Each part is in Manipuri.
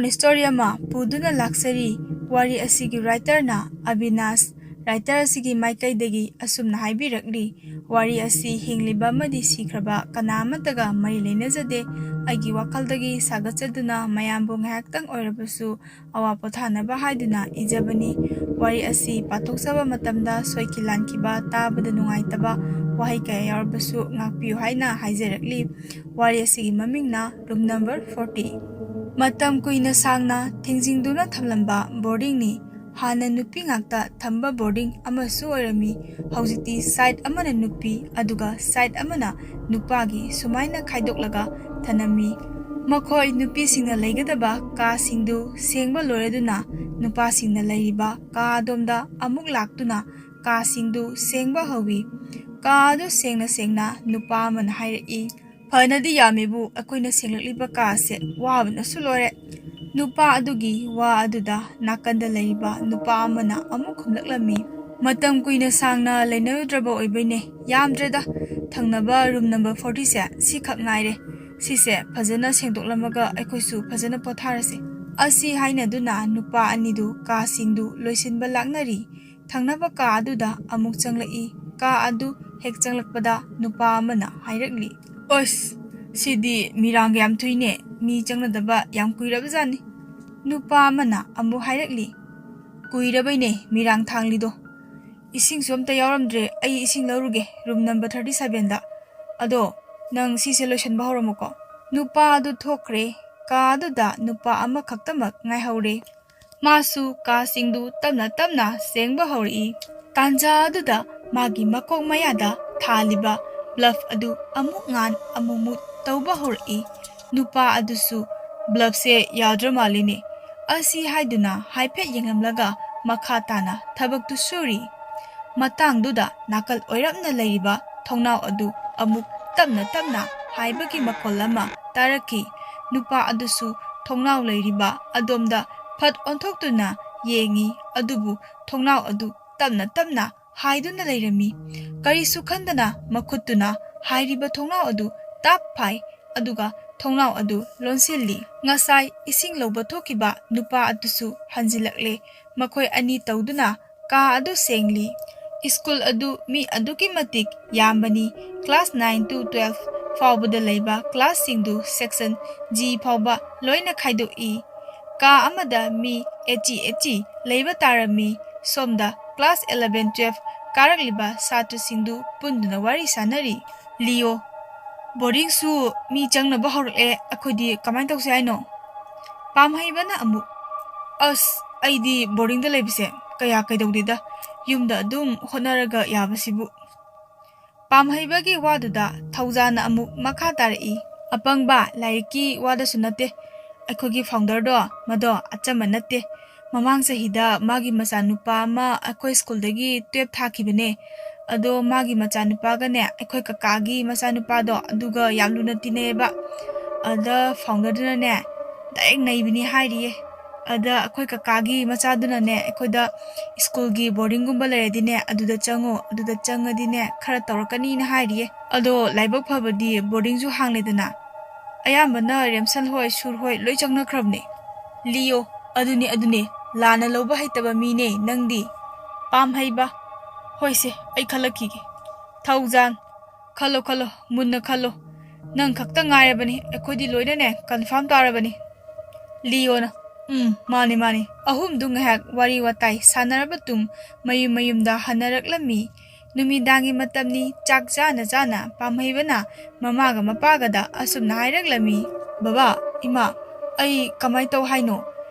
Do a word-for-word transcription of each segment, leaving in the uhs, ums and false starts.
ꯁ꯭ꯇꯣꯔꯤ ꯑꯃ ꯄꯨꯗꯨꯅ ꯂꯥꯛꯆꯔꯤ꯫ ꯋꯥꯔꯤ ꯑꯁꯤꯒꯤ ꯔꯥꯏꯇꯔꯅ ꯑꯕꯤꯅꯥꯁ꯫ ꯔꯥꯏꯇꯔ ꯑꯁꯤꯒꯤ ꯃꯥꯏꯀꯩꯗꯒꯤ ꯑꯁꯨꯝꯅ ꯍꯥꯏꯕꯤꯔꯛꯂꯤ, ꯋꯥꯔꯤ ꯑꯁꯤ ꯍꯤꯡꯂꯤꯕ ꯑꯃꯗꯤ ꯁꯤꯈ꯭ꯔꯕ ꯀꯅꯥ ꯑꯃꯠꯇꯒ ꯃꯔꯤ ꯂꯩꯅꯖꯗꯦ꯫ ꯑꯩꯒꯤ ꯋꯥꯈꯜꯗꯒꯤ ꯁꯥꯒꯠꯆꯗꯨꯅ ꯃꯌꯥꯝꯕꯨ ꯉꯥꯏꯍꯥꯛꯇꯪ ꯑꯣꯏꯔꯕꯁꯨ ꯑꯋꯥ ꯄꯣꯊꯥꯅꯕ ꯍꯥꯏꯗꯨꯅ ꯏꯖꯕꯅꯤ꯫ ꯋꯥꯔꯤ ꯑꯁꯤ ꯄꯥꯊꯣꯛꯆꯕ ꯃꯇꯝꯗ ꯁꯣꯏꯈꯤ ꯂꯥꯟꯈꯤꯕ, ꯇꯥꯕꯗ ꯅꯨꯡꯉꯥꯏꯇꯕ ꯋꯥꯍꯩ ꯀꯌꯥ ꯌꯥꯎꯔꯕꯁꯨ ꯉꯥꯛꯄꯤꯌꯨ ꯍꯥꯏꯅ ꯍꯥꯏꯖꯔꯛꯂꯤ꯫ ꯋꯥꯔꯤ ꯑꯁꯤꯒꯤ ꯃꯃꯤꯡꯅ ꯔꯨꯝ ꯅꯝꯕꯔ ꯐꯣꯔꯇꯤ꯫ ꯃꯇꯝ ꯀꯨꯏꯅ ꯁꯥꯡꯅ ꯊꯤꯡꯖꯤꯟꯗꯨꯅ ꯊꯝꯂꯝꯕ ꯕꯣꯔꯗꯤꯡꯅꯤ꯫ ꯍꯥꯟꯅ ꯅꯨꯄꯤ ꯉꯥꯛꯇ ꯊꯝꯕ ꯕꯣꯔꯗꯤꯡ ꯑꯃꯁꯨ ꯑꯣꯏꯔꯝꯃꯤ꯫ ꯍꯧꯖꯤꯛꯇꯤ ꯁꯥꯏꯠ ꯑꯃꯅ ꯅꯨꯄꯤ, ꯑꯗꯨꯒ ꯁꯥꯏꯠ ꯑꯃꯅ ꯅꯨꯄꯥꯒꯤ ꯁꯨꯃꯥꯏꯅ ꯈꯥꯏꯗꯣꯛꯂꯒ ꯊꯅꯝꯃꯤ꯫ ꯃꯈꯣꯏ ꯅꯨꯄꯤꯁꯤꯡꯅ ꯂꯩꯒꯗꯕ ꯀꯥꯁꯤꯡꯗꯨ ꯁꯦꯡꯕ ꯂꯣꯏꯔꯗꯨꯅ ꯅꯨꯄꯥꯁꯤꯡꯅ ꯂꯩꯔꯤꯕ ꯀꯥ ꯑꯗꯣꯝꯗ ꯑꯃꯨꯛ ꯂꯥꯛꯇꯨꯅ ꯀꯥꯁꯤꯡꯗꯨ ꯁꯦꯡꯕ ꯍꯧꯏ꯫ ꯀꯥ ꯑꯗꯨ ꯁꯦꯡꯅ ꯁꯦꯡꯅ ꯅꯨꯄꯥ ꯑꯃꯅ ꯍꯥꯏꯔꯛꯏ, "ꯐꯅꯗꯤ ꯌꯥꯝꯃꯤꯕꯨ ꯑꯩꯈꯣꯏꯅ ꯁꯦꯡꯂꯛꯂꯤꯕ ꯀꯥ ꯑꯁꯦ ꯋꯥꯕꯅꯁꯨ ꯂꯣꯏꯔꯦ"꯫ ꯅꯨꯄꯥ ꯑꯗꯨꯒꯤ ꯋꯥ ꯑꯗꯨꯗ ꯅꯥꯀꯟꯗ ꯂꯩꯔꯤꯕ ꯅꯨꯄꯥ ꯑꯃꯅ ꯑꯃꯨꯛ ꯈꯨꯝꯂꯛꯂꯝꯃꯤ, "ꯃꯇꯝ ꯀꯨꯏꯅ ꯁꯥꯡꯅ ꯂꯩꯅꯔꯨꯗ꯭ꯔꯕ ꯑꯣꯏꯕꯩꯅꯦ꯫ ꯌꯥꯝꯗ꯭ꯔꯦꯗ, ꯊꯪꯅꯕ ꯔꯨꯝ ꯅꯝꯕꯔ ꯐꯣꯔꯇꯤꯁꯦ ꯁꯤꯈꯛ ꯉꯥꯏꯔꯦ꯫ ꯁꯤꯁꯦ ꯐꯖꯅ ꯁꯦꯡꯗꯣꯛꯂꯝꯃꯒ ꯑꯩꯈꯣꯏꯁꯨ ꯐꯖꯅ ꯄꯣꯊꯥꯔꯁꯦ"꯫ ꯑꯁꯤ ꯍꯥꯏꯅꯗꯨꯅ ꯅꯨꯄꯥ ꯑꯅꯤꯗꯨ ꯀꯥꯁꯤꯡꯗꯨ ꯂꯣꯏꯁꯤꯟꯕ ꯂꯥꯛꯅꯔꯤ꯫ ꯊꯪꯅꯕ ꯀꯥ ꯑꯗꯨꯗ ꯑꯃꯨꯛ ꯆꯪꯂꯛꯏ꯫ ꯀꯥ ꯑꯗꯨ ꯍꯦꯛ ꯆꯪꯂꯛꯄꯗ ꯅꯨꯄꯥ ꯑꯃꯅ ꯍꯥꯏꯔꯛꯂꯤ, "ꯑꯁ, ꯁꯤꯗꯤ ꯃꯤꯔꯥꯡꯒ ꯌꯥꯝ ꯊꯨꯏꯅꯦ, ꯃꯤ ꯆꯪꯅꯗꯕ ꯌꯥꯝ ꯀꯨꯏꯔꯕꯖꯥꯠꯅꯤ"꯫ ꯅꯨꯄꯥ ꯑꯃꯅ ꯑꯃꯨꯛ ꯍꯥꯏꯔꯛꯂꯤ, "ꯀꯨꯏꯔꯕꯩꯅꯦ ꯃꯤꯔꯥꯡ ꯊꯥꯡꯂꯤꯗꯣ꯫ ꯏꯁꯤꯡꯁꯨ ꯑꯝꯇ ꯌꯥꯎꯔꯝꯗ꯭ꯔꯦ, ꯑꯩ ꯏꯁꯤꯡ ꯂꯧꯔꯨꯒꯦ ꯔꯨꯝ ꯅꯝꯕꯔ ꯊꯥꯔꯇꯤ ꯁꯚꯦꯟꯗ꯫ ꯑꯗꯣ ꯅꯪ ꯁꯤꯁꯦ ꯂꯣꯏꯁꯟꯕ ꯍꯧꯔꯝꯃꯨꯀꯣ"꯫ ꯅꯨꯄꯥ ꯑꯗꯨ ꯊꯣꯛꯈ꯭ꯔꯦ꯫ ꯀꯥ ꯑꯗꯨꯗ ꯅꯨꯄꯥ ꯑꯃꯈꯛꯇꯃꯛ ꯉꯥꯏꯍꯧꯔꯦ꯫ ꯃꯥꯁꯨ ꯀꯥꯁꯤꯡꯗꯨ ꯇꯞꯅ ꯇꯞꯅ ꯁꯦꯡꯕ ꯍꯧꯔꯛꯏ꯫ ꯇꯥꯟꯖꯥ ꯑꯗꯨꯗ ꯃꯥꯒꯤ ꯃꯀꯣꯛ ꯃꯌꯥꯗ ꯊꯥꯜꯂꯤꯕ ꯕ꯭ꯂꯕ ꯑꯗꯨ ꯑꯃꯨꯛ ꯉꯥꯟ ꯑꯃꯨꯛ ꯃꯨꯠ ꯇꯧꯕ ꯍꯧꯔꯛꯏ꯫ ꯅꯨꯄꯥ ꯑꯗꯨꯁꯨ ꯕ꯭ꯂꯕꯁꯦ ꯌꯥꯗ꯭ꯔ ꯃꯥꯜꯂꯤꯅꯦ꯫ ꯑꯁꯤ ꯍꯥꯏꯗꯨꯅ ꯍꯥꯏꯐꯦꯠ ꯌꯦꯡꯂꯝꯂꯒ ꯃꯈꯥ ꯇꯥꯅ ꯊꯕꯛꯇꯨ ꯁꯨꯔꯤ꯫ ꯃꯇꯥꯡꯗꯨꯗ ꯅꯥꯀꯜ ꯑꯣꯏꯔꯞꯅ ꯂꯩꯔꯤꯕ ꯊꯣꯡꯅꯥꯎ ꯑꯗꯨ ꯑꯃꯨꯛ ꯇꯞꯅ ꯇꯞꯅ ꯍꯥꯏꯕꯒꯤ ꯃꯈꯣꯜ ꯑꯃ ꯇꯥꯔꯛꯈꯤ꯫ ꯅꯨꯄꯥ ꯑꯗꯨꯁꯨ ꯊꯣꯡꯅꯥꯎ ꯂꯩꯔꯤꯕ ꯑꯗꯣꯝꯗ ꯐꯠ ꯑꯣꯟꯊꯣꯛꯇꯨꯅ ꯌꯦꯡꯉꯤ, ꯑꯗꯨꯕꯨ ꯊꯣꯡꯅꯥꯎ ꯑꯗꯨ ꯇꯞꯅ ꯇꯞꯅ ꯍꯥꯏꯗꯨꯅ ꯂꯩꯔꯝꯃꯤ꯫ ꯀꯔꯤꯁꯨ ꯈꯟꯗꯅ ꯃꯈꯨꯠꯇꯨꯅ ꯍꯥꯏꯔꯤꯕ ꯊꯣꯡꯅꯥꯎ ꯑꯗꯨ ꯇꯥꯞ ꯐꯥꯏ, ꯑꯗꯨꯒ ꯊꯣꯡꯅꯥꯎ ꯑꯗꯨ ꯂꯣꯟꯁꯤꯜꯂꯤ꯫ ꯉꯁꯥꯏ ꯏꯁꯤꯡ ꯂꯧꯕ ꯊꯣꯛꯈꯤꯕ ꯅꯨꯄꯥ ꯑꯗꯨꯁꯨ ꯍꯟꯖꯤꯜꯂꯛꯂꯦ꯫ ꯃꯈꯣꯏ ꯑꯅꯤ ꯇꯧꯗꯨꯅ ꯀꯥ ꯑꯗꯨ ꯁꯦꯡꯂꯤ꯫ ꯁ꯭ꯀꯨꯜ ꯑꯗꯨ ꯃꯤ ꯑꯗꯨꯛꯀꯤ ꯃꯇꯤꯛ ꯌꯥꯝꯕꯅꯤ꯫ Class nine to twelve ꯐꯥꯎꯕꯗ ꯂꯩꯕ classꯁꯤꯡꯗꯨ section G ꯐꯥꯎꯕ ꯂꯣꯏꯅ ꯈꯥꯏꯗꯣꯛꯏ꯫ ꯀꯥ ꯑꯃꯗ ꯃꯤ ꯑꯦꯆꯤ ꯑꯦꯆꯤ ꯂꯩꯕ ꯇꯥꯔꯝꯃꯤ꯫ ꯁꯣꯝꯗ class eleven twelve ꯀꯥꯔꯛꯂꯤꯕ ꯁꯥꯇ꯭ꯔꯁꯤꯡꯗꯨ ꯄꯨꯟꯗꯨꯅ ꯋꯥꯔꯤ ꯁꯥꯅꯔꯤ꯫ ꯂꯤꯌꯣ, "ꯕꯣꯔꯗꯤꯡꯁꯨ ꯃꯤ ꯆꯪꯅꯕ ꯍꯧꯔꯛꯑꯦ, ꯑꯩꯈꯣꯏꯗꯤ ꯀꯃꯥꯏꯅ ꯇꯧꯁꯦ ꯍꯥꯏꯅꯣ?" ꯄꯥꯝꯍꯩꯕꯅ ꯑꯃꯨꯛ, "ꯑꯁ, ꯑꯩꯗꯤ ꯕꯣꯔꯗꯤꯡꯗ ꯂꯩꯕꯁꯦ ꯀꯌꯥ ꯀꯩꯗꯧꯗꯦꯗ, ꯌꯨꯝꯗ ꯑꯗꯨꯝ ꯍꯣꯠꯅꯔꯒ ꯌꯥꯕꯁꯤꯕꯨ꯫" ꯄꯥꯝꯍꯩꯕꯒꯤ ꯋꯥꯗꯨꯗ ꯊꯧꯖꯥꯟꯅ ꯑꯃꯨꯛ ꯃꯈꯥ ꯇꯥꯔꯛꯏ, "ꯑꯄꯪꯕ, ꯂꯥꯏꯔꯤꯛꯀꯤ ꯋꯥꯗꯁꯨ ꯅꯠꯇꯦ꯫ ꯑꯩꯈꯣꯏꯒꯤ founderꯗꯣ, ꯃꯗꯣ ꯑꯆꯝꯕ ꯅꯠꯇꯦ꯫ ꯃꯃꯥꯡ ꯆꯍꯤꯗ ꯃꯥꯒꯤ ꯃꯆꯥꯅꯨꯄꯥ ꯑꯃ ꯑꯩꯈꯣꯏ ꯁ꯭ꯀꯨꯜꯗꯒꯤ twelve ꯊꯥꯈꯤꯕꯅꯦ꯫ ꯑꯗꯣ ꯃꯥꯒꯤ ꯃꯆꯥꯅꯨꯄꯥꯒꯅꯦ, ꯑꯩꯈꯣꯏ ꯀꯀꯥꯒꯤ ꯃꯆꯥꯅꯨꯄꯥꯗꯣ, ꯑꯗꯨꯒ ꯌꯥꯝ ꯂꯨꯅ ꯇꯤꯟꯅꯩꯌꯦꯕ꯫ ꯑꯗ founderꯗꯨꯅꯅꯦ, direct ꯅꯩꯕꯤꯅꯤ ꯍꯥꯏꯔꯤꯌꯦ꯫ ꯑꯗ ꯑꯩꯈꯣꯏ ꯀꯀꯥꯒꯤ ꯃꯆꯥꯗꯨꯅꯅꯦ, ꯑꯩꯈꯣꯏꯗ ꯁ꯭ꯀꯨꯜꯒꯤ ꯕꯣꯔꯗꯤꯡꯒꯨꯝꯕ ꯂꯩꯔꯗꯤꯅꯦ, ꯑꯗꯨꯗ ꯆꯪꯉꯣ, ꯑꯗꯨꯗ ꯆꯪꯉꯗꯤꯅꯦ, ꯈꯔ ꯇꯧꯔꯛꯀꯅꯤꯅ ꯍꯥꯏꯔꯤꯌꯦ꯫ ꯑꯗꯣ ꯂꯥꯏꯕꯛ ꯐꯕꯗꯤ ꯕꯣꯔꯗꯤꯡꯁꯨ ꯍꯥꯡꯂꯦꯗꯅ, ꯑꯌꯥꯝꯕꯅ ꯔꯦꯝꯁꯟ ꯍꯣꯏ, ꯁꯨꯔ ꯍꯣꯏ ꯂꯣꯏ ꯆꯪꯅꯈ꯭ꯔꯕꯅꯦ꯫" ꯂꯤꯌꯣ, "ꯑꯗꯨꯅꯦ, ꯑꯗꯨꯅꯦ, ꯂꯥꯟꯅ ꯂꯧꯕ ꯍꯩꯇꯕ ꯃꯤꯅꯦ ꯅꯪꯗꯤ꯫" ꯄꯥꯝꯍꯩꯕ, "ꯍꯣꯏꯁꯦ, ꯑꯩ ꯈꯜꯂꯛꯈꯤꯒꯦ꯫" ꯊꯧꯖꯥꯟ, "ꯈꯜꯂꯣ, ꯈꯜꯂꯣ, ꯃꯨꯟꯅ ꯈꯜꯂꯣ꯫ ꯅꯪ ꯈꯛꯇ ꯉꯥꯏꯔꯕꯅꯤ, ꯑꯩꯈꯣꯏꯗꯤ ꯂꯣꯏꯅꯅꯦ confirm ꯇꯥꯔꯕꯅꯤ꯫" ꯂꯤꯌꯣꯅ, "ꯎꯝ, ꯃꯥꯅꯤ, ꯃꯥꯅꯤ꯫" ꯑꯍꯨꯝꯗꯨ ꯉꯥꯏꯍꯥꯛ ꯋꯥꯔꯤ ꯋꯥꯇꯥꯏ ꯁꯥꯟꯅꯔꯕ ꯇꯨꯡ ꯃꯌꯨꯝ ꯃꯌꯨꯝꯗ ꯍꯟꯅꯔꯛꯂꯝꯃꯤ꯫ ꯅꯨꯃꯤꯗꯥꯡꯒꯤ ꯃꯇꯝꯅꯤ꯫ ꯆꯥꯛ ꯆꯥꯅ ꯆꯥꯅ ꯄꯥꯝꯍꯩꯕꯅ ꯃꯃꯥꯒ ꯃꯄꯥꯒꯗ ꯑꯁꯨꯝꯅ ꯍꯥꯏꯔꯛꯂꯝꯃꯤ, "ꯕꯕꯥ, ꯏꯃꯥ, ꯑꯩ ꯀꯃꯥꯏ ꯇꯧ ꯍꯥꯏꯅꯣ?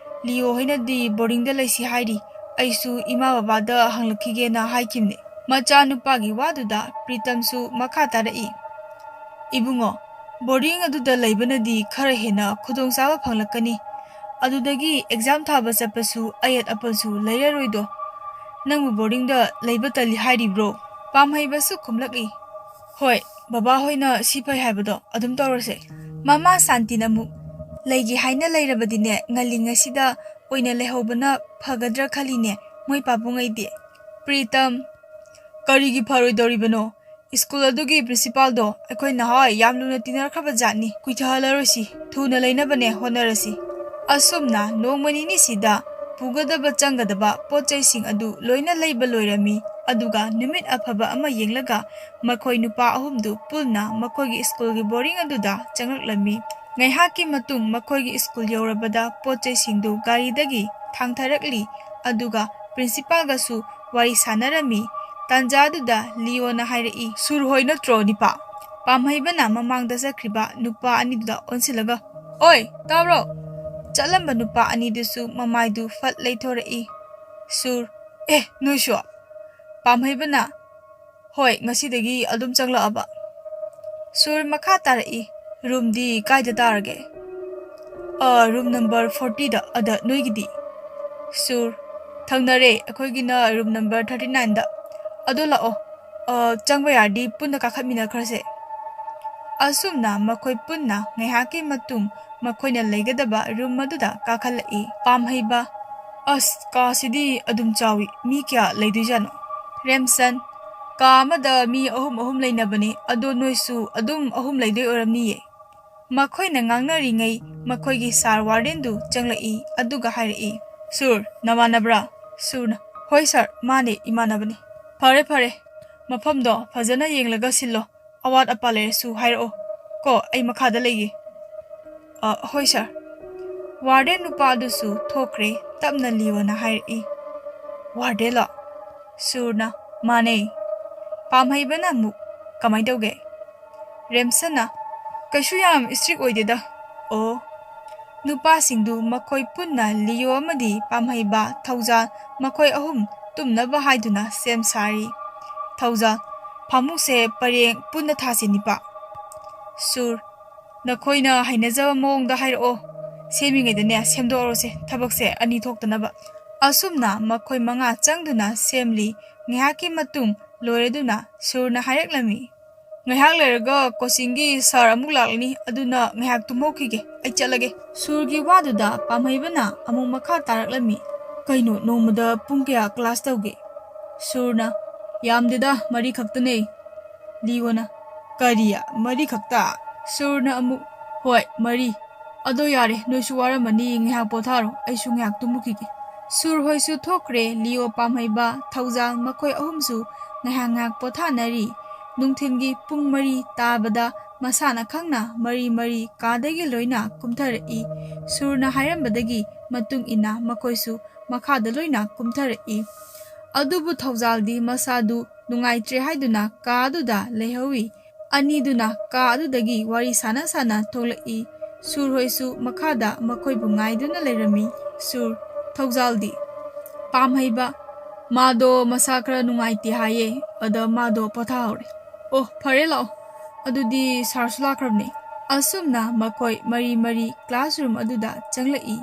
ꯂꯤꯌꯣ ꯍꯣꯏꯅꯗꯤ ꯕꯣꯔꯗꯤꯡꯗ ꯂꯩꯁꯤ ꯍꯥꯏꯔꯤ꯫ ꯑꯩꯁꯨ ꯏꯃꯥ ꯕꯕꯥꯗ ꯍꯪꯂꯛꯈꯤꯒꯦꯅ ꯍꯥꯏꯈꯤꯕꯅꯦ꯫" ꯃꯆꯥꯅꯨꯄꯥꯒꯤ ꯋꯥꯗꯨꯗ ꯄ꯭ꯔꯤꯇꯝꯁꯨ ꯃꯈꯥ ꯇꯥꯔꯛꯏ, "ꯏꯕꯨꯡꯉꯣ, ꯕꯣꯔꯗꯤꯡ ꯑꯗꯨꯗ ꯂꯩꯕꯅꯗꯤ ꯈꯔ ꯍꯦꯟꯅ ꯈꯨꯗꯣꯡꯆꯥꯕ ꯐꯪꯂꯛꯀꯅꯤ꯫ ꯑꯗꯨꯗꯒꯤ exam ꯊꯥꯕ ꯆꯠꯄꯁꯨ ꯑꯌꯦꯠ ꯑꯄꯟꯁꯨ ꯂꯩꯔꯔꯣꯏꯗꯣ꯫ ꯅꯪꯕꯨ ꯕꯣꯔꯗꯤꯡꯗ ꯂꯩꯕ ꯇꯜꯂꯤ ꯍꯥꯏꯔꯤꯕ꯭ꯔꯣ?" ꯄꯥꯝꯍꯩꯕꯁꯨ ꯈꯨꯝꯂꯛꯏ, "ꯍꯣꯏ, ꯕꯕꯥ ꯍꯣꯏꯅ ꯁꯤ ꯐꯩ ꯍꯥꯏꯕꯗꯣ ꯑꯗꯨꯝ ꯇꯧꯔꯁꯦ꯫" ꯃꯃꯥ ꯁꯥꯟꯇꯤꯅ ꯑꯃꯨꯛ, "ꯂꯩꯒꯦ ꯍꯥꯏꯅ ꯂꯩꯔꯕꯗꯤꯅꯦ, ꯉꯜꯂꯤꯉꯩꯁꯤꯗ ꯑꯣꯏꯅ ꯂꯩꯍꯧꯕꯅ ꯐꯒꯗ꯭ꯔꯥ ꯈꯜꯂꯤꯅꯦ, ꯃꯣꯏ ꯄꯥꯕꯨꯡ ꯑꯩꯗꯤ꯫" ꯄ꯭ꯔꯤꯇꯝ, "ꯀꯔꯤꯒꯤ ꯐꯔꯣꯏꯗꯧꯔꯤꯕꯅꯣ? ꯁ꯭ꯀꯨꯜ ꯑꯗꯨꯒꯤ ꯄ꯭ꯔꯤꯟꯁꯤꯄꯥꯜꯗꯣ ꯑꯩꯈꯣꯏ ꯅꯍꯥꯟꯋꯥꯏ ꯌꯥꯝ ꯂꯨꯅ ꯇꯤꯟꯅꯈ꯭ꯔꯕ ꯖꯥꯠꯅꯤ꯫ ꯀꯨꯏꯊꯍꯜꯂꯔꯣꯏꯁꯤ, ꯊꯨꯅ ꯂꯩꯅꯕꯅꯦ ꯍꯣꯠꯅꯔꯁꯤ꯫ ꯑꯁꯨꯝꯅ ꯅꯣꯡꯃ ꯅꯤꯅꯤꯁꯤꯗ ꯄꯨꯒꯗꯕ ꯆꯪꯒꯗꯕ ꯄꯣꯠ ꯆꯩꯁꯤꯡ ꯑꯗꯨ ꯂꯣꯏꯅ ꯂꯩꯕ ꯂꯣꯏꯔꯝꯃꯤ꯫ ꯑꯗꯨꯒ ꯅꯨꯃꯤꯠ ꯑꯐꯕ ꯑꯃ ꯌꯦꯡꯂꯒ ꯃꯈꯣꯏ ꯅꯨꯄꯥ ꯑꯍꯨꯝꯗꯨ ꯄꯨꯟꯅ ꯃꯈꯣꯏꯒꯤ ꯁ꯭ꯀꯨꯜꯒꯤ ꯕꯣꯔꯗꯤꯡ ꯑꯗꯨꯗ ꯆꯪꯂꯛꯂꯝꯃꯤ꯫ ꯉꯥꯏꯍꯥꯛꯀꯤ ꯃꯇꯨꯡ ꯃꯈꯣꯏꯒꯤ ꯁ꯭ꯀꯨꯜ ꯌꯧꯔꯕꯗ ꯄꯣꯠ ꯆꯩꯁꯤꯡꯗꯨ ꯒꯥꯔꯤꯗꯒꯤ ꯊꯥꯡꯊꯔꯛꯂꯤ꯫ ꯑꯗꯨꯒ ꯄ꯭ꯔꯤꯟꯁꯤꯄꯥꯜꯒꯁꯨ ꯋꯥꯔꯤ ꯁꯥꯟꯅꯔꯝꯃꯤ꯫ ꯇꯥꯟꯖꯥꯗꯨꯗ ꯂꯤꯌꯣꯅ ꯍꯥꯏꯔꯛꯏ, "ꯁꯨꯔ ꯍꯣꯏ ꯅꯠꯇ꯭ꯔꯣ ꯅꯤꯄꯥ?" ꯄꯥꯝꯍꯩꯕꯅ ꯃꯃꯥꯡꯗ ꯆꯠꯈ꯭ꯔꯤꯕ ꯅꯨꯄꯥ ꯑꯅꯤꯗꯨꯗ ꯑꯣꯟꯁꯤꯜꯂꯒ, "ꯑꯣꯏ, ꯇꯥꯕ꯭ꯔꯣ?" ꯆꯠꯂꯝꯕ ꯅꯨꯄꯥ ꯑꯅꯤꯗꯨꯁꯨ ꯃꯃꯥꯏꯗꯨ ꯐꯠ ꯂꯩꯊꯣꯔꯛꯏ꯫ "ꯁꯨꯔ, ꯑꯦ, ꯅꯣꯏꯁꯨ?" ꯄꯥꯝꯍꯩꯕꯅ, "ꯍꯣꯏ, ꯉꯁꯤꯗꯒꯤ ꯑꯗꯨꯝ ꯆꯪꯂꯛꯑꯕ꯫" ꯁꯨꯔ ꯃꯈꯥ ꯇꯥꯔꯛꯏ, "ꯔꯨꯝꯗꯤ ꯀꯥꯏꯗ ꯇꯥꯔꯒꯦ?" "ꯑ, ꯔꯨꯝ ꯅꯝꯕꯔ ꯐꯣꯔꯇꯤꯗ, ꯑꯗ ꯅꯣꯏꯒꯤꯗꯤ?" ꯁꯨꯔ, "ꯊꯪꯅꯔꯦ, ꯑꯩꯈꯣꯏꯒꯤꯅ ꯔꯨꯝ ꯅꯝꯕꯔ ꯊꯥꯔꯇꯤ ꯅꯥꯏꯟꯗ꯫ ꯑꯗꯣ ꯂꯥꯛꯑꯣ, ꯑ, ꯆꯪꯕ ꯌꯥꯔꯗꯤ ꯄꯨꯟꯅ ꯀꯥꯈꯠꯃꯤꯟꯅꯈ꯭ꯔꯁꯦ꯫" ꯑꯁꯨꯝꯅ ꯃꯈꯣꯏ ꯄꯨꯟꯅ ꯉꯥꯏꯍꯥꯛꯀꯤ ꯃꯇꯨꯡ ꯃꯈꯣꯏꯅ ꯂꯩꯒꯗꯕ ꯔꯨꯝ ꯑꯗꯨꯗ ꯀꯥꯈꯠꯂꯛꯏ꯫ ꯄꯥꯝꯍꯩꯕ, "ꯑꯁ, ꯀꯥꯁꯤꯗꯤ ꯑꯗꯨꯝ ꯆꯥꯎꯏ, ꯃꯤ ꯀꯌꯥ ꯂꯩꯗꯣꯏꯖꯥꯠꯅꯣ?" ꯔꯦꯝꯁꯟ, "ꯀꯥ ꯑꯃꯗ ꯃꯤ ꯑꯍꯨꯝ ꯑꯍꯨꯝ ꯂꯩꯅꯕꯅꯤ, ꯑꯗꯣ ꯅꯣꯏꯁꯨ ꯑꯗꯨꯝ ꯑꯍꯨꯝ ꯂꯩꯗꯣꯏ ꯑꯣꯏꯔꯝꯅꯤꯌꯦ꯫" ꯃꯈꯣꯏꯅ ꯉꯥꯡꯅꯔꯤꯉꯩ ꯃꯈꯣꯏꯒꯤ ꯁꯥꯔ ꯋꯥꯔꯗꯦꯟꯗꯨ ꯆꯪꯂꯛꯏ, ꯑꯗꯨꯒ ꯍꯥꯏꯔꯛꯏ, "ꯁꯨꯔ, ꯅꯃꯥꯟꯅꯕ꯭ꯔꯥ?" ꯁꯨꯔꯅ, "ꯍꯣꯏ ꯁꯥꯔ, ꯃꯥꯅꯦ, ꯏꯃꯥꯟꯅꯕꯅꯤ꯫" "ꯐꯔꯦ, ꯐꯔꯦ, ꯃꯐꯝꯗꯣ ꯐꯖꯅ ꯌꯦꯡꯂꯒ ꯁꯤꯜꯂꯣ, ꯑꯋꯥꯠ ꯑꯄꯥ ꯂꯩꯔꯁꯨ ꯍꯥꯏꯔꯛꯑꯣ ꯀꯣ, ꯑꯩ ꯃꯈꯥꯗ ꯂꯩꯒꯦ꯫" "ꯑ, ꯍꯣꯏ ꯁꯥꯔ꯫" ꯋꯥꯔꯗꯦꯟ ꯅꯨꯄꯥ ꯑꯗꯨꯁꯨ ꯊꯣꯛꯈ꯭ꯔꯦ꯫ ꯇꯞꯅ ꯂꯤꯌꯣꯅ ꯍꯥꯏꯔꯛꯏ, "ꯋꯥꯔꯗꯦꯟꯂꯣ?" ꯁꯨꯔꯅ, "ꯃꯥꯅꯦ꯫" ꯄꯥꯝꯍꯩꯕꯅ ꯑꯃꯨꯛ, "ꯀꯃꯥꯏꯅ ꯇꯧꯒꯦ?" ꯔꯦꯝꯁꯟꯅ, "ꯀꯩꯁꯨ ꯌꯥꯝ ꯏꯁꯇ꯭ꯔꯤꯛ ꯑꯣꯏꯗꯦꯗ꯫" "ꯑꯣ꯫" ꯅꯨꯄꯥꯁꯤꯡꯗꯨ ꯃꯈꯣꯏ ꯄꯨꯟꯅ ꯂꯤꯌꯣ ꯑꯃꯗꯤ ꯄꯥꯝꯍꯩꯕ, ꯊꯧꯖꯥꯜ, ꯃꯈꯣꯏ ꯑꯍꯨꯝ ꯇꯨꯝꯅꯕ ꯍꯥꯏꯗꯨꯅ ꯁꯦꯝ ꯁꯥꯔꯤ꯫ ꯊꯧꯖꯥꯜ, "ꯐꯃꯨꯡꯁꯦ ꯄꯔꯦꯡ ꯄꯨꯟꯅ ꯊꯥꯁꯦ ꯅꯤꯄꯥ꯫" ꯁꯨꯔ, "ꯅꯈꯣꯏꯅ ꯍꯩꯅꯖꯕ ꯃꯑꯣꯡꯗ ꯍꯥꯏꯔꯛꯑꯣ꯫ ꯁꯦꯝꯃꯤꯉꯩꯗꯅꯦ ꯁꯦꯝꯗꯣꯛꯑꯔꯣꯁꯦ, ꯊꯕꯛꯁꯦ ꯑꯅꯤ ꯊꯣꯛꯇꯅꯕ꯫" ꯑꯁꯨꯝꯅ ꯃꯈꯣꯏ ꯃꯉꯥ ꯆꯪꯗꯨꯅ ꯁꯦꯝꯂꯤ꯫ ꯉꯥꯏꯍꯥꯛꯀꯤ ꯃꯇꯨꯡ ꯂꯣꯏꯔꯗꯨꯅ ꯁꯨꯔꯅ ꯍꯥꯏꯔꯛꯂꯝꯃꯤ, "ꯉꯥꯏꯍꯥꯛ ꯂꯩꯔꯒ ꯀꯣꯆꯤꯡꯒꯤ ꯁꯥꯔ ꯑꯃꯨꯛ ꯂꯥꯛꯂꯅꯤ, ꯑꯗꯨꯅ ꯉꯥꯏꯍꯥꯛ ꯇꯨꯝꯍꯧꯈꯤꯒꯦ, ꯑꯩ ꯆꯠꯂꯒꯦ꯫" ꯁꯨꯔꯒꯤ ꯋꯥꯗꯨꯗ ꯄꯥꯝꯍꯩꯕꯅ ꯑꯃꯨꯛ ꯃꯈꯥ ꯇꯥꯔꯛꯂꯝꯃꯤ, "ꯀꯩꯅꯣ, ꯅꯣꯡꯃꯗ ꯄꯨꯡ ꯀꯌꯥ ꯀ꯭ꯂꯥꯁ ꯇꯧꯒꯦ?" ꯁꯨꯔꯅ, "ꯌꯥꯝꯗꯦꯗ, ꯃꯔꯤ ꯈꯛꯇꯅꯦ꯫" ꯂꯤꯌꯣꯅ, "ꯀꯔꯤ? ꯃꯔꯤ ꯈꯛꯇ?" ꯁꯨꯔꯅ ꯑꯃꯨꯛ, "ꯍꯣꯏ, ꯃꯔꯤ꯫ ꯑꯗꯣ ꯌꯥꯔꯦ, ꯅꯣꯏꯁꯨ ꯋꯥꯔꯝꯃꯅꯤ, ꯉꯥꯏꯍꯥꯛ ꯄꯣꯊꯥꯔꯣ, ꯑꯩꯁꯨ ꯉꯥꯏꯍꯥꯛ ꯇꯨꯝꯃꯨꯈꯤꯒꯦ꯫" ꯁꯨꯔ ꯍꯣꯏꯁꯨ ꯊꯣꯛꯈ꯭ꯔꯦ, ꯂꯤꯌꯣ, ꯄꯥꯝꯍꯩꯕ, ꯊꯧꯖꯥꯜ ꯃꯈꯣꯏ ꯑꯍꯨꯝꯁꯨ ꯉꯥꯏꯍꯥꯛ ꯉꯥꯏꯍꯥꯛ ꯄꯣꯊꯥꯅꯔꯤ꯫ ꯅꯨꯡꯊꯤꯜꯒꯤ ꯄꯨꯡ ꯃꯔꯤ ꯇꯥꯕꯗ ꯃꯁꯥꯅ ꯈꯪꯅ ꯃꯔꯤ ꯃꯔꯤ ꯀꯥꯗꯒꯤ ꯂꯣꯏꯅ ꯀꯨꯝꯊꯔꯛꯏ꯫ ꯁꯨꯔꯅ ꯍꯥꯏꯔꯝꯕꯗꯒꯤ ꯃꯇꯨꯡ ꯏꯟꯅ ꯃꯈꯣꯏꯁꯨ ꯃꯈꯥꯗ ꯂꯣꯏꯅ ꯀꯨꯝꯊꯔꯛꯏ꯫ ꯑꯗꯨꯕꯨ ꯊꯧꯖꯥꯜꯗꯤ ꯃꯁꯥꯗꯨ ꯅꯨꯡꯉꯥꯏꯇ꯭ꯔꯦ ꯍꯥꯏꯗꯨꯅ ꯀꯥ ꯑꯗꯨꯗ ꯂꯩꯍꯧꯏ꯫ ꯑꯅꯤꯗꯨꯅ ꯀꯥ ꯑꯗꯨꯗꯒꯤ ꯋꯥꯔꯤ ꯁꯥꯟꯅ ꯁꯥꯟꯅ ꯊꯣꯛꯂꯛꯏ꯫ ꯁꯨꯔ ꯍꯣꯏꯁꯨ ꯃꯈꯥꯗ ꯃꯈꯣꯏꯕꯨ ꯉꯥꯏꯗꯨꯅ ꯂꯩꯔꯝꯃꯤ꯫ ꯁꯨꯔ, ꯊꯧꯖꯥꯜꯗꯤ, "ꯄꯥꯝꯍꯩꯕ, ꯃꯥꯗꯣ ꯃꯁꯥ ꯈꯔ ꯅꯨꯡꯉꯥꯏꯇꯦ ꯍꯥꯏꯌꯦ, ꯑꯗ ꯃꯥꯗꯣ ꯄꯣꯊꯥꯍꯧꯔꯦ꯫" "ꯑꯣ, ꯐꯔꯦ, ꯂꯥꯛꯑꯣ꯫ ꯑꯗꯨꯗꯤ ꯁꯥꯔꯁꯨ ꯂꯥꯛꯈ꯭ꯔꯕꯅꯦ꯫" ꯑꯁꯨꯝꯅ ꯃꯈꯣꯏ ꯃꯔꯤ ꯃꯔꯤ ꯀ꯭ꯂꯥꯁꯔꯨꯝ ꯑꯗꯨꯗ ꯆꯪꯂꯛꯏ꯫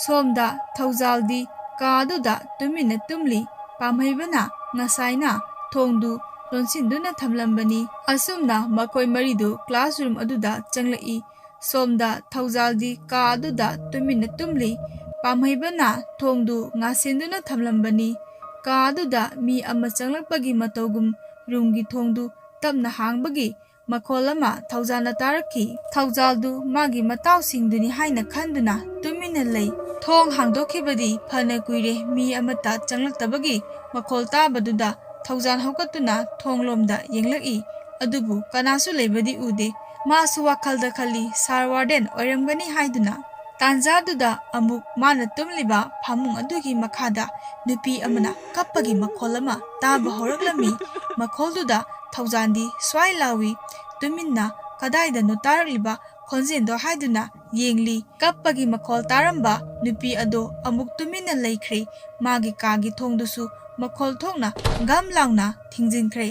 ꯁꯣꯝꯗ ꯊꯧꯖꯥꯜꯗꯤ ꯀꯥ ꯑꯗꯨꯗ ꯇꯨꯃꯤꯟꯅ ꯇꯨꯝꯂꯤ꯫ ꯄꯥꯝꯍꯩꯕꯅ ꯉꯁꯥꯏꯅ ꯊꯣꯡꯗꯨ ꯂꯣꯟꯁꯤꯟꯗꯨꯅ ꯊꯝꯂꯝꯕꯅꯤ꯫ ꯑꯁꯨꯝꯅ ꯃꯈꯣꯏ ꯃꯔꯤꯗꯨ ꯀ꯭ꯂꯥꯁꯔꯨꯝ ꯑꯗꯨꯗ ꯆꯪꯂꯛꯏ꯫ ꯁꯣꯝꯗ ꯊꯧꯖꯥꯜꯗꯤ ꯀꯥ ꯑꯗꯨꯗ ꯇꯨꯃꯤꯟꯅ ꯇꯨꯝꯂꯤ꯫ ꯄꯥꯝꯍꯩꯕꯅ ꯊꯣꯡꯗꯨ ꯉꯥꯁꯤꯟꯗꯨꯅ ꯊꯝꯂꯝꯕꯅꯤ꯫ ꯀꯥ ꯑꯗꯨꯗ ꯃꯤ ꯑꯃ ꯆꯪꯂꯛꯄꯒꯤ ꯃꯇꯧꯒꯨꯝ ꯔꯨꯝꯒꯤ ꯊꯣꯡꯗꯨ ꯇꯞꯅ ꯍꯥꯡꯕꯒꯤ ꯃꯈꯣꯜ ꯑꯃ ꯊꯧꯖꯥꯜꯅ ꯇꯥꯔꯛꯈꯤ꯫ ꯊꯧꯖꯥꯜꯗꯨ ꯃꯥꯒꯤ ꯃꯇꯥꯎꯁꯤꯡꯗꯨꯅꯤ ꯍꯥꯏꯅ ꯈꯟꯗꯨꯅ ꯇꯨꯃꯤꯟꯅ ꯂꯩ꯫ ꯊꯣꯡ ꯍꯥꯡꯗꯣꯛꯈꯤꯕꯗꯤ ꯐꯅ ꯀꯨꯏꯔꯦ, ꯃꯤ ꯑꯃꯠꯇ ꯆꯪꯂꯛꯇꯕꯒꯤ ꯃꯈꯣꯜ ꯇꯥꯕꯗꯨꯗ ꯊꯧꯖꯥꯜ ꯍꯧꯒꯠꯇꯨꯅ ꯊꯣꯡꯂꯣꯝꯗ ꯌꯦꯡꯂꯛꯏ꯫ ꯑꯗꯨꯕꯨ ꯀꯅꯥꯁꯨ ꯂꯩꯕꯗꯤ ꯎꯗꯦ꯫ ꯃꯥꯁꯨ ꯋꯥꯈꯜꯗ ꯈꯜꯂꯤ, ꯁꯥꯔ ꯋꯥꯔꯗꯦꯟ ꯑꯣꯏꯔꯝꯒꯅꯤ ꯍꯥꯏꯗꯨꯅ꯫ ꯇꯥꯟꯖꯥꯗꯨꯗ ꯑꯃꯨꯛ ꯃꯥꯅ ꯇꯨꯝꯂꯤꯕ ꯐꯃꯨꯡ ꯑꯗꯨꯒꯤ ꯃꯈꯥꯗ ꯅꯨꯄꯤ ꯑꯃꯅ ꯀꯞꯄꯒꯤ ꯃꯈꯣꯜ ꯑꯃ ꯇꯥꯕ ꯍꯧꯔꯛꯂꯝꯃꯤ꯫ ꯃꯈꯣꯜꯗꯨꯗ ꯊꯧꯖꯥꯜꯗꯤ ꯁ꯭ꯋꯥꯏ ꯂꯥꯎꯏ꯫ ꯇꯨꯃꯤꯟꯅ ꯀꯗꯥꯏꯗꯅꯣ ꯇꯥꯔꯛꯂꯤꯕ ꯈꯣꯟꯖꯦꯜꯗꯣ ꯍꯥꯏꯗꯨꯅ ꯌꯦꯡꯂꯤ꯫ ꯀꯞꯄꯒꯤ ꯃꯈꯣꯜ ꯇꯥꯔꯝꯕ ꯅꯨꯄꯤ ꯑꯗꯣ ꯑꯃꯨꯛ ꯇꯨꯃꯤꯟꯅ ꯂꯩꯈ꯭ꯔꯦ꯫ ꯃꯥꯒꯤ ꯀꯥꯒꯤ ꯊꯣꯡꯗꯨꯁꯨ ꯃꯈꯣꯜ ꯊꯣꯛꯅ ꯒꯝ ꯂꯥꯎꯅ ꯊꯤꯡꯖꯤꯟꯈ꯭ꯔꯦ꯫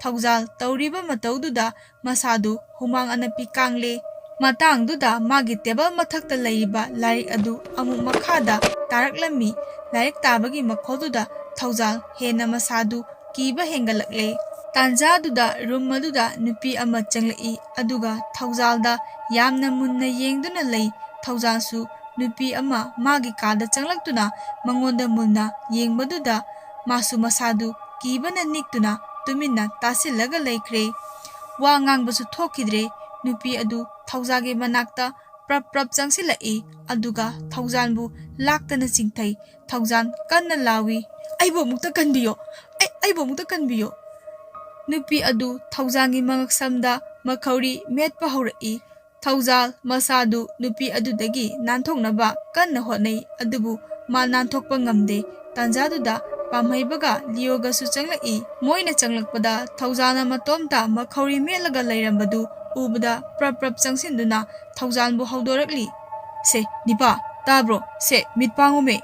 ꯊꯧꯖꯥꯜ ꯇꯧꯔꯤꯕ ꯃꯇꯧꯗꯨꯗ ꯃꯁꯥꯗꯨ ꯍꯨꯃꯥꯡ ꯑꯅꯞꯄꯤ ꯀꯥꯡꯂꯦ꯫ ꯃꯇꯥꯡꯗꯨꯗ ꯃꯥꯒꯤ ꯇꯦꯕꯜ ꯃꯊꯛꯇ ꯂꯩꯔꯤꯕ ꯂꯥꯏꯔꯤꯛ ꯑꯗꯨ ꯑꯃꯨꯛ ꯃꯈꯥꯗ ꯇꯥꯔꯛꯂꯝꯃꯤ꯫ ꯂꯥꯏꯔꯤꯛ ꯇꯥꯕꯒꯤ ꯃꯈꯣꯜꯗꯨꯗ ꯊꯧꯖꯥꯜ ꯍꯦꯟꯅ ꯃꯁꯥꯗꯨ ꯀꯤꯕ ꯍꯦꯟꯒꯠꯂꯛꯂꯦ꯫ ꯇꯥꯟꯖꯥꯗꯨꯗ ꯔꯨꯝ ꯑꯗꯨꯗ ꯅꯨꯄꯤ ꯑꯃ ꯆꯪꯂꯛꯏ, ꯑꯗꯨꯒ ꯊꯧꯖꯥꯜꯗ ꯌꯥꯝꯅ ꯃꯨꯟꯅ ꯌꯦꯡꯗꯨꯅ ꯂꯩ꯫ ꯊꯧꯖꯥꯜꯁꯨ ꯅꯨꯄꯤ ꯑꯃ ꯃꯥꯒꯤ ꯀꯥꯗ ꯆꯪꯂꯛꯇꯨꯅ ꯃꯉꯣꯟꯗ ꯃꯨꯟꯅ ꯌꯦꯡꯕꯗꯨꯗ ꯃꯥꯁꯨ ꯃꯁꯥꯗꯨ ꯀꯤꯕꯅ ꯅꯤꯛꯇꯨꯅ ꯇꯨꯃꯤꯟꯅ ꯇꯥꯁꯤꯜꯂꯒ ꯂꯩꯈ꯭ꯔꯦ꯫ ꯋꯥ ꯉꯥꯡꯕꯁꯨ ꯊꯣꯛꯈꯤꯗ꯭ꯔꯦ꯫ ꯅꯨꯄꯤ ꯑꯗꯨ ꯊꯧꯖꯥꯜꯒꯤ ꯃꯅꯥꯛꯇ ꯄ꯭ꯔꯞ ꯄ꯭ꯔꯞ ꯆꯪꯁꯤꯜꯂꯛꯏ꯫ ꯑꯗꯨꯒ ꯊꯧꯖꯥꯜꯕꯨ ꯂꯥꯛꯇꯅ ꯆꯤꯡꯊꯩ꯫ ꯊꯧꯖꯥꯜ ꯀꯟꯅ ꯂꯥꯎꯏ, "ꯑꯩꯕꯨ ꯑꯃꯨꯛꯇ ꯀꯟꯕꯤꯌꯣ! ꯑꯩ, ꯑꯩꯕꯨ ꯑꯃꯨꯛꯇ ꯀꯟꯕꯤꯌꯣ!" ꯅꯨꯄꯤ ꯑꯗꯨ ꯊꯧꯖꯥꯜꯒꯤ ꯃꯉꯛꯁꯝꯗ ꯃꯈꯧꯔꯤ ꯃꯦꯠꯄ ꯍꯧꯔꯛꯏ꯫ ꯊꯧꯖꯥꯜ ꯃꯁꯥꯗꯨ ꯅꯨꯄꯤ ꯑꯗꯨꯗꯒꯤ ꯅꯥꯟꯊꯣꯛꯅꯕ ꯀꯟꯅ ꯍꯣꯠꯅꯩ, ꯑꯗꯨꯕꯨ ꯃꯥ ꯅꯥꯟꯊꯣꯛꯄ ꯉꯝꯗꯦ꯫ ꯇꯥꯟꯖꯥꯗꯨꯗ ꯄꯥꯝꯍꯩꯕꯒ ꯂꯤꯌꯣꯒꯁꯨ ꯆꯪꯂꯛꯏ꯫ ꯃꯣꯏꯅ ꯆꯪꯂꯛꯄꯗ ꯊꯧꯖꯥꯜꯅ ꯃꯇꯣꯝꯇ ꯃꯈꯧꯔꯤ ꯃꯦꯠꯂꯒ ꯂꯩꯔꯝꯕꯗꯨ ꯎꯕꯗ ꯄ꯭ꯔꯞ ꯄ꯭ꯔꯞ ꯆꯪꯁꯤꯟꯗꯨꯅ ꯊꯧꯖꯥꯜꯕꯨ ꯍꯧꯗꯣꯔꯛꯂꯤ꯫ "ꯁꯦ, ꯅꯤꯄꯥ, ꯇꯥꯕ꯭ꯔꯣ? ꯁꯦ, ꯃꯤꯠ ꯄꯥꯡꯉꯨꯃꯦ!"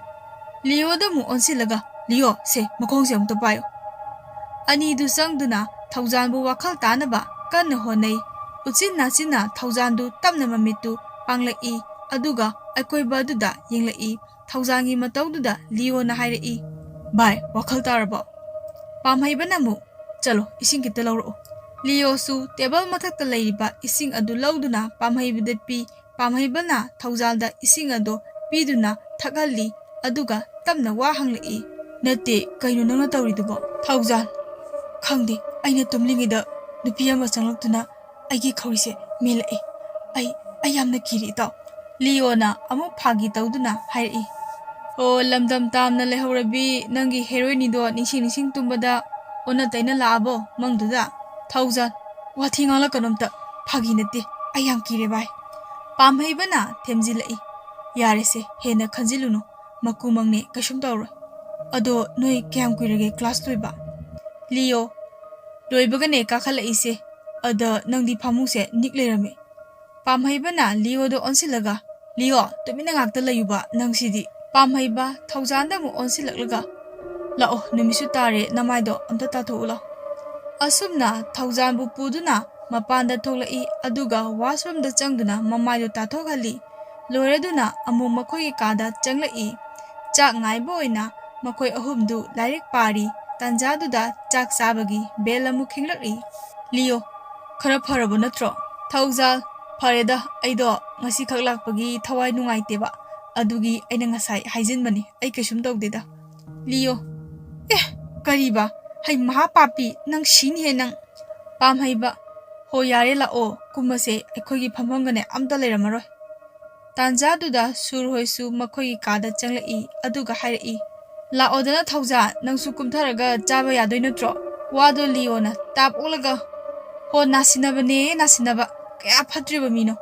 ꯂꯤꯌꯣꯗ ꯑꯃꯨꯛ ꯑꯣꯟꯁꯤꯜꯂꯒ, "ꯂꯤꯌꯣ, ꯁꯦ, ꯃꯈꯣꯡꯁꯦ ꯑꯃꯨꯛꯇ ꯄꯥꯏꯌꯨ!" ꯑꯅꯤꯗꯨ ꯆꯪꯗꯨꯅ ꯊꯧꯖꯥꯜꯕꯨ ꯋꯥꯈꯜ ꯇꯥꯅꯕ ꯀꯟꯅ ꯍꯣꯠꯅꯩ꯫ ꯎꯆꯤꯟ ꯅꯥꯆꯤꯟꯅ ꯊꯧꯖꯥꯜꯗꯨ ꯇꯞꯅ ꯃꯃꯤꯠꯇꯨ ꯄꯥꯡꯂꯛꯏ, ꯑꯗꯨꯒ ꯑꯀꯣꯏꯕ ꯑꯗꯨꯗ ꯌꯦꯡꯂꯛꯏ꯫ ꯊꯧꯖꯥꯜꯒꯤ ꯃꯇꯧꯗꯨꯗ ꯂꯤꯌꯣꯅ ꯍꯥꯏꯔꯛꯏ, "ꯚꯥꯏ, ꯋꯥꯈꯜ ꯇꯥꯔꯕꯣ?" ꯄꯥꯝꯍꯩꯕꯅ ꯑꯃꯨꯛ, "ꯆꯠꯂꯣ, ꯏꯁꯤꯡ ꯈꯤꯇ ꯂꯧꯔꯛꯑꯣ꯫" ꯂꯤꯌꯣꯁꯨ ꯇꯦꯕꯜ ꯃꯊꯛꯇ ꯂꯩꯔꯤꯕ ꯏꯁꯤꯡ ꯑꯗꯨ ꯂꯧꯗꯨꯅ ꯄꯥꯝꯍꯩꯕꯗ ꯄꯤ꯫ ꯄꯥꯝꯍꯩꯕꯅ ꯊꯧꯖꯥꯜꯗ ꯏꯁꯤꯡ ꯑꯗꯨ ꯄꯤꯗꯨꯅ ꯊꯛꯍꯜꯂꯤ, ꯑꯗꯨꯒ ꯇꯞꯅ ꯋꯥ ꯍꯪꯂꯛꯏ, "ꯅꯠꯇꯦ, ꯀꯩꯅꯣ ꯅꯪꯅ ꯇꯧꯔꯤꯗꯨꯕꯣ?" ꯊꯧꯖꯥꯜ, "ꯈꯪꯗꯦ, ꯑꯩꯅ ꯇꯨꯝꯂꯤꯉꯩꯗ ꯅꯨꯄꯤ ꯑꯃ ꯆꯪꯂꯛꯇꯨꯅ ꯑꯩꯒꯤ ꯈꯧꯔꯤꯁꯦ ꯃꯦꯜꯂꯛꯑꯦ꯫ ꯑꯩ, ꯑꯩ ꯌꯥꯝꯅ ꯀꯤꯔꯦ, ꯏꯇꯥꯎ꯫" ꯂꯤꯌꯣꯅ ꯑꯃꯨꯛ ꯐꯥꯒꯤ ꯇꯧꯗꯨꯅ ꯍꯥꯏꯔꯛꯏ, "ꯑꯣ, ꯂꯝꯗꯝ ꯇꯥꯝꯅ ꯂꯩꯍꯧꯔꯕꯤ ꯅꯪꯒꯤ ꯍꯦꯔꯣꯏꯅꯤꯗꯣ ꯅꯤꯡꯁꯤꯡ ꯅꯤꯡꯁꯤꯡ ꯇꯨꯝꯕꯗ ꯑꯣꯟꯅ ꯇꯩꯅ ꯂꯥꯛꯑꯕꯣ ꯃꯪꯗꯨꯗ?" ꯊꯧꯖꯥꯜ, "ꯋꯥꯊꯤ ꯉꯥꯡꯂꯛꯀꯅꯣ ꯑꯝꯇ, ꯐꯥꯒꯤ ꯅꯠꯇꯦ, ꯑꯩ ꯌꯥꯝ ꯀꯤꯔꯦ ꯚꯥꯏ꯫" ꯄꯥꯝꯍꯩꯕꯅ ꯊꯦꯝꯖꯤꯜꯂꯛꯏ, "ꯌꯥꯔꯦꯁꯦ, ꯍꯦꯟꯅ ꯈꯟꯖꯤꯜꯂꯨꯅꯨ, ꯃꯀꯨ ꯃꯪꯅꯦ, ꯀꯩꯁꯨꯝ ꯇꯧꯔꯣꯏ꯫ ꯑꯗꯣ ꯅꯣꯏ ꯀꯌꯥꯝ ꯀꯨꯏꯔꯒꯦ ꯀ꯭ꯂꯥꯁ ꯂꯣꯏꯕ?" ꯂꯤꯌꯣ, "ꯂꯣꯏꯕꯒꯅꯦ ꯀꯥꯈꯠꯂꯛꯏꯁꯦ, ꯑꯗ ꯅꯪꯗꯤ ꯐꯃꯨꯡꯁꯦ ꯅꯤꯛ ꯂꯩꯔꯝꯃꯦ꯫" ꯄꯥꯝꯍꯩꯕꯅ ꯂꯤꯌꯣꯗ ꯑꯣꯟꯁꯤꯜꯂꯒ, "ꯂꯤꯌꯣ, ꯇꯨꯃꯤꯟꯅ ꯉꯥꯛꯇ ꯂꯩꯌꯨꯕ ꯅꯪꯁꯤꯗꯤ꯫" ꯄꯥꯝꯍꯩꯕ ꯊꯧꯖꯥꯜꯗ ꯑꯃꯨꯛ ꯑꯣꯟꯁꯤꯜꯂꯛꯂꯒ, "ꯂꯥꯛꯑꯣ, ꯅꯨꯃꯤꯠꯁꯨ ꯇꯥꯔꯦ, ꯅꯃꯥꯏꯗꯣ ꯑꯝꯇ ꯇꯥꯊꯣꯛꯎ ꯂꯥꯎ꯫" ꯑꯁꯨꯝꯅ ꯊꯧꯖꯥꯜꯕꯨ ꯄꯨꯗꯨꯅ ꯃꯄꯥꯟꯗ ꯊꯣꯛꯂꯛꯏ, ꯑꯗꯨꯒ ꯋꯥꯁꯔꯨꯝꯗ ꯆꯪꯗꯨꯅ ꯃꯃꯥꯏꯗꯨ ꯇꯥꯊꯣꯛꯍꯜꯂꯤ꯫ ꯂꯣꯏꯔꯗꯨꯅ ꯑꯃꯨꯛ ꯃꯈꯣꯏꯒꯤ ꯀꯥꯗ ꯆꯪꯂꯛꯏ꯫ ꯆꯥꯛ ꯉꯥꯏꯕ ꯑꯣꯏꯅ ꯃꯈꯣꯏ ꯑꯍꯨꯝꯗꯨ ꯂꯥꯏꯔꯤꯛ ꯄꯥꯔꯤ꯫ ꯇꯥꯟꯖꯥꯗꯨꯗ ꯆꯥꯛ ꯆꯥꯕꯒꯤ ꯕꯦꯜ ꯑꯃꯨꯛ ꯈꯤꯡꯂꯛꯏ꯫ "ꯂꯤꯌꯣ, ꯈꯔ ꯐꯔꯕ ꯅꯠꯇ꯭ꯔꯣ?" ꯊꯧꯖꯥꯜ, "ꯐꯔꯦꯗ, ꯑꯩꯗꯣ ꯉꯁꯤꯈꯛ ꯂꯥꯛꯄꯒꯤ ꯊꯋꯥꯏ ꯅꯨꯡꯉꯥꯏꯇꯦꯕ, ꯑꯗꯨꯒꯤ ꯑꯩꯅ ꯉꯁꯥꯏ ꯍꯥꯏꯖꯤꯟꯕꯅꯤ, ꯑꯩ ꯀꯩꯁꯨꯝ ꯇꯧꯗꯦꯗ꯫" ꯂꯤꯌꯣ, "ꯑꯦ, ꯀꯔꯤꯕ? "ꯍꯩ ꯃꯍꯥ ꯄꯥꯄꯤ, ꯅꯪ ꯁꯤꯅꯤꯍꯦ ꯅꯪ!" ꯄꯥꯝꯍꯩꯕ, "ꯍꯣ ꯌꯥꯔꯦ, ꯂꯥꯛꯑꯣ, ꯀꯨꯝꯃꯁꯦ, ꯑꯩꯈꯣꯏꯒꯤ ꯐꯝꯐꯝꯒꯅꯦ ꯑꯝꯇ ꯂꯩꯔꯝꯃꯔꯣꯏ"꯫ ꯇꯥꯟꯖꯥꯗꯨꯗ ꯁꯨꯔ ꯍꯣꯏꯁꯨ ꯃꯈꯣꯏꯒꯤ ꯀꯥꯗ ꯆꯪꯂꯛꯏ, ꯑꯗꯨꯒ ꯍꯥꯏꯔꯛꯏ, "ꯂꯥꯛꯑꯣꯗꯅ ꯊꯧꯖꯥꯜ, ꯅꯪꯁꯨ ꯀꯨꯝꯊꯔꯒ ꯆꯥꯕ ꯌꯥꯗꯣꯏ ꯅꯠꯇ꯭ꯔꯣ?" ꯋꯥꯗꯣ ꯂꯤꯌꯣꯅ ꯇꯥꯞ ꯑꯣꯛꯂꯒ, "ꯍꯣ, ꯅꯥꯁꯤꯟꯅꯕꯅꯦ, ꯅꯥꯁꯤꯟꯅꯕ, ꯀꯌꯥ ꯐꯠꯇ꯭ꯔꯤꯕ ꯃꯤꯅꯣ!"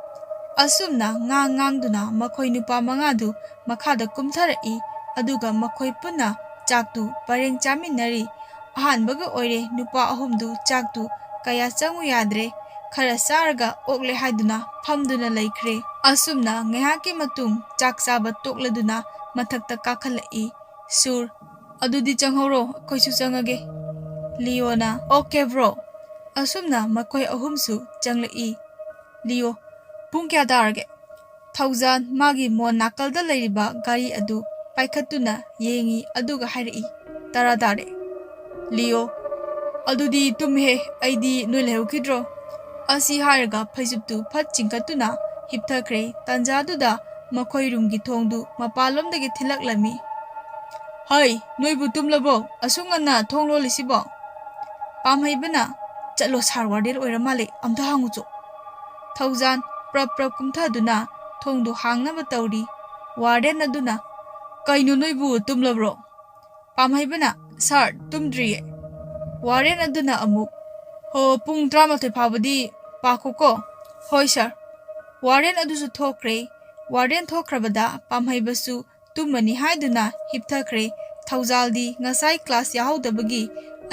ꯑꯁꯨꯝꯅ ꯉꯥꯡ ꯉꯥꯡꯗꯨꯅ ꯃꯈꯣꯏ ꯅꯨꯄꯥ ꯃꯉꯥꯗꯨ ꯃꯈꯥꯗ ꯀꯨꯝꯊꯔꯛꯏ, ꯑꯗꯨꯒ ꯃꯈꯣꯏ ꯄꯨꯟꯅ ꯆꯥꯛꯇꯨ ꯄꯔꯦꯡ ꯆꯥꯃꯤꯟꯅꯔꯤ꯫ ꯑꯍꯥꯟꯕꯒ ꯑꯣꯏꯔꯦ ꯅꯨꯄꯥ ꯑꯍꯨꯝꯗꯨ ꯆꯥꯛꯇꯨ ꯀꯌꯥ ꯆꯪꯉꯨ ꯌꯥꯗ꯭ꯔꯦ, ꯈꯔ ꯆꯥꯔꯒ ꯑꯣꯛꯂꯦ ꯍꯥꯏꯗꯨꯅ ꯐꯝꯗꯨꯅ ꯂꯩꯈ꯭ꯔꯦ꯫ ꯑꯁꯨꯝꯅ ꯉꯥꯏꯍꯥꯛꯀꯤ ꯃꯇꯨꯡ ꯆꯥꯛ ꯆꯥꯕ ꯇꯣꯛꯂꯗꯨꯅ ꯃꯊꯛꯇ ꯀꯥꯈꯠꯂꯛꯏ ꯁꯨꯔ꯫ "ꯑꯗꯨꯗꯤ ꯆꯪꯍꯧꯔꯣ, ꯑꯩꯈꯣꯏꯁꯨ ꯆꯪꯉꯒꯦ"꯫ ꯂꯤꯌꯣꯅ, "ꯑꯣꯀꯦ ꯕ꯭ꯔꯣ"꯫ ꯑꯁꯨꯝꯅ ꯃꯈꯣꯏ ꯑꯍꯨꯝꯁꯨ ꯆꯪꯂꯛꯏ꯫ ꯂꯤꯌꯣ, "ꯄꯨꯡ ꯀꯌꯥ ꯇꯥꯔꯒꯦ?" ꯊꯧꯖꯥꯜ ꯃꯥꯒꯤ ꯃꯣꯟ ꯅꯥꯀꯜꯗ ꯂꯩꯔꯤꯕ ꯘꯔꯤ ꯑꯗꯨ ꯄꯥꯏꯈꯠꯇꯨꯅ ꯌꯦꯡꯉꯤ, ꯑꯗꯨꯒ ꯍꯥꯏꯔꯛꯏ, "ꯇꯔꯥ ꯇꯥꯔꯦ"꯫ ꯂꯤꯌꯣ, "ꯑꯗꯨꯗꯤ ꯇꯨꯝꯃꯦꯍꯦ, ꯑꯩꯗꯤ ꯅꯣꯏ ꯂꯩꯍꯧꯈꯤꯗ꯭ꯔꯣ?" ꯑꯁꯤ ꯍꯥꯏꯔꯒ ꯐꯩꯖꯨꯞꯇꯨ ꯐꯠ ꯆꯤꯡꯈꯠꯇꯨꯅ ꯍꯤꯞꯊꯈ꯭ꯔꯦ꯫ ꯇꯥꯟꯖꯥꯗꯨꯗ ꯃꯈꯣꯏ ꯔꯨꯝꯒꯤ ꯊꯣꯡꯗꯨ ꯃꯄꯥꯟꯂꯣꯝꯗꯒꯤ ꯊꯤꯜꯂꯛꯂꯝꯃꯤ꯫ "ꯍꯩ, ꯅꯣꯏꯕꯨ ꯇꯨꯝꯂꯕꯣ? ꯑꯁꯨꯛ ꯉꯟꯅ ꯊꯣꯡ ꯂꯣꯜꯂꯤꯁꯤꯕꯣ?" ꯄꯥꯝꯍꯩꯕꯅ, "ꯆꯠꯂꯣ, ꯁꯥꯔ ꯋꯥꯔꯗꯦꯟ ꯑꯣꯏꯔ ꯃꯥꯜꯂꯦ, ꯑꯝꯇ ꯍꯪꯉꯨꯆꯣ"꯫ ꯊꯧꯖꯥꯜ ꯄ꯭ꯔꯞ ꯄ꯭ꯔꯞ ꯀꯨꯝꯊꯗꯨꯅ ꯊꯣꯡꯗꯨ ꯍꯥꯡꯅꯕ ꯇꯧꯔꯤ꯫ ꯋꯥꯔꯗꯦꯟ ꯑꯗꯨꯅ, "ꯀꯩꯅꯣ, ꯅꯣꯏꯕꯨ ꯇꯨꯝꯂꯕ꯭ꯔꯣ?" ꯄꯥꯝꯍꯩꯕꯅ, "ꯁꯥꯔ, ꯇꯨꯝꯗ꯭ꯔꯤꯌꯦ"꯫ ꯋꯥꯔꯗꯦꯟ ꯑꯗꯨꯅ ꯑꯃꯨꯛ, "ꯍꯣ, ꯄꯨꯡ ꯇꯔꯥꯃꯥꯊꯣꯏ ꯐꯥꯎꯕꯗꯤ ꯄꯥꯈꯣꯀꯣ"꯫ "ꯍꯣꯏ, ꯁꯥꯔ"꯫ ꯋꯥꯔꯗꯦꯟ ꯑꯗꯨꯁꯨ ꯊꯣꯛꯈ꯭ꯔꯦ꯫ ꯋꯥꯔꯗꯦꯟ ꯊꯣꯛꯈ꯭ꯔꯕꯗ ꯄꯥꯝꯍꯩꯕꯁꯨ ꯇꯨꯝꯃꯅꯤ ꯍꯥꯏꯗꯨꯅ ꯍꯤꯞꯊꯈ꯭ꯔꯦ꯫ ꯊꯧꯖꯥꯜꯗꯤ ꯉꯁꯥꯏ ꯀ꯭ꯂꯥꯁ ꯌꯥꯎꯍꯧꯗꯕꯒꯤ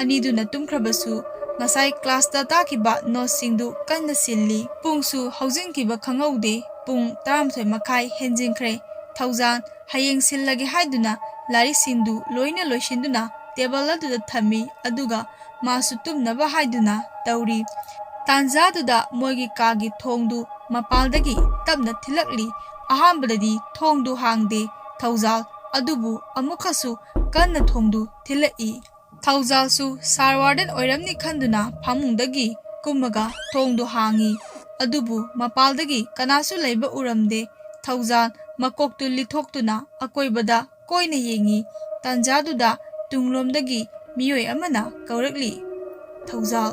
ꯑꯅꯤꯗꯨꯅ ꯇꯨꯝꯈ꯭ꯔꯕꯁꯨ ꯉꯁꯥꯏ ꯀ꯭ꯂꯥꯁꯇ ꯇꯥꯈꯤꯕ ꯅꯣꯠꯁꯤꯡꯗꯨ ꯀꯟꯅ ꯁꯤꯜꯂꯤ꯫ ꯄꯨꯡꯁꯨ ꯍꯧꯖꯤꯟꯈꯤꯕ ꯈꯪꯍꯧꯗꯦ꯫ ꯄꯨꯡ ꯇꯔꯥꯃꯥꯊꯣꯏ ꯃꯈꯥꯏ ꯍꯦꯟꯖꯤꯟꯈ꯭ꯔꯦ꯫ ꯊꯧꯖꯥꯜ ꯍꯌꯦꯡ ꯁꯤꯜꯂꯒꯦ ꯍꯥꯏꯗꯨꯅ ꯂꯥꯏꯔꯤꯛꯁꯤꯡꯗꯨ ꯂꯣꯏꯅ ꯂꯣꯏꯁꯤꯟꯗꯨꯅ ꯇꯦꯕꯜ ꯑꯗꯨꯗ ꯊꯝꯃꯤ, ꯑꯗꯨꯒ ꯃꯥꯁꯨ ꯇꯨꯝꯅꯕ ꯍꯥꯏꯗꯨꯅ ꯇꯧꯔꯤ꯫ ꯇꯥꯟꯖꯥꯗꯨꯗ ꯃꯣꯏꯒꯤ ꯀꯥꯒꯤ ꯊꯣꯡꯗꯨ ꯃꯄꯥꯜꯗꯒꯤ ꯇꯞꯅ ꯊꯤꯜꯂꯛꯂꯤ꯫ ꯑꯍꯥꯟꯕꯗꯗꯤ ꯊꯣꯡꯗꯨ ꯍꯥꯡꯗꯦ ꯊꯧꯖꯥꯜ, ꯑꯗꯨꯕꯨ ꯑꯃꯨꯛꯀꯁꯨ ꯀꯟꯅ ꯊꯣꯡꯗꯨ ꯊꯤꯜꯂꯛꯏ꯫ ꯊꯧꯖꯥꯜꯁꯨ ꯁꯥꯔ ꯋꯥꯔꯗꯦꯟ ꯑꯣꯏꯔꯝꯅꯤ ꯈꯟꯗꯨꯅ ꯐꯃꯨꯡꯗꯒꯤ ꯀꯨꯝꯃꯒ ꯊꯣꯡꯗꯨ ꯍꯥꯡꯉꯤ꯫ ꯑꯗꯨꯕꯨ ꯃꯄꯥꯜꯗꯒꯤ ꯀꯅꯥꯁꯨ ꯂꯩꯕ ꯎꯔꯝꯗꯦ꯫ ꯊꯧꯖꯥꯜ ꯃꯀꯣꯛꯇꯨ ꯂꯤꯊꯣꯛꯇꯨꯅ ꯑꯀꯣꯏꯕꯗ ꯀꯣꯏꯅ ꯌꯦꯡꯉꯤ꯫ ꯇꯥꯟꯖꯥꯗꯨꯗ ꯇꯨꯡꯂꯣꯝꯗꯒꯤ ꯃꯤꯑꯣꯏ ꯑꯃꯅ ꯀꯧꯔꯛꯂꯤ꯫ ꯊꯧꯖꯥꯜ꯫